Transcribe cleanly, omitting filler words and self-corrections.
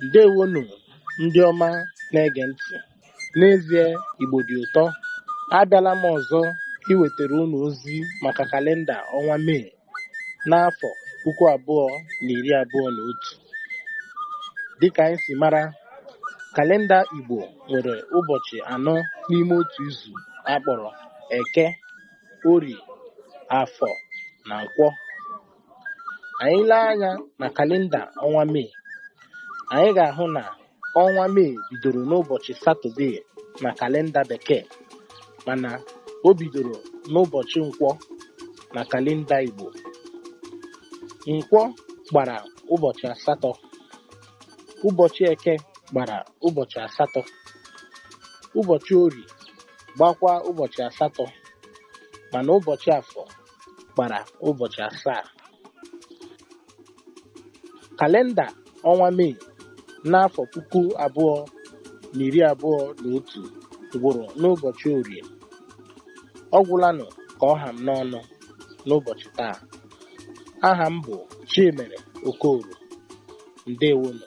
Ndewonu ndị ọma na-ege ntị. N'ezie, Igbo dị ụtọ. Abịala m ọzọ iwetara unu ozi maka kalenda ọnwa Mee n'afọ 2021. Dịka anyị si mara, kalenda Igbo nwere ụbọchị anọ n'ime otu izu a kpọrọ Eke, Orie, Afọ na Nkwọ. Anyị lee anya na kalenda ọnwa Mee, anyị ga-ahụ na ọnwa Mee bidoro n'ụbọchị Satọde na kalenda Bekee, mana o bidoro n'ụbọchị Nkwọ na kalenda Igbo. Nkwọ gbara ụbọchị asatọ, ụbọchị Eke gbara ụbọchị asatọ, ụbọchị Orie gbakwa ụbọchị asatọ, mana ụbọchị Afọ gbara ụbọchị asaa. Kalenda ọnwa Mee n'afọ 2021 gwụrụ n'ụbọchị Orie. Ọ gwụlanụ ka ọ ha m n'ọnụ n'ụbọchị taa. Aha m bụ Chimere Okoro. Ndewonu.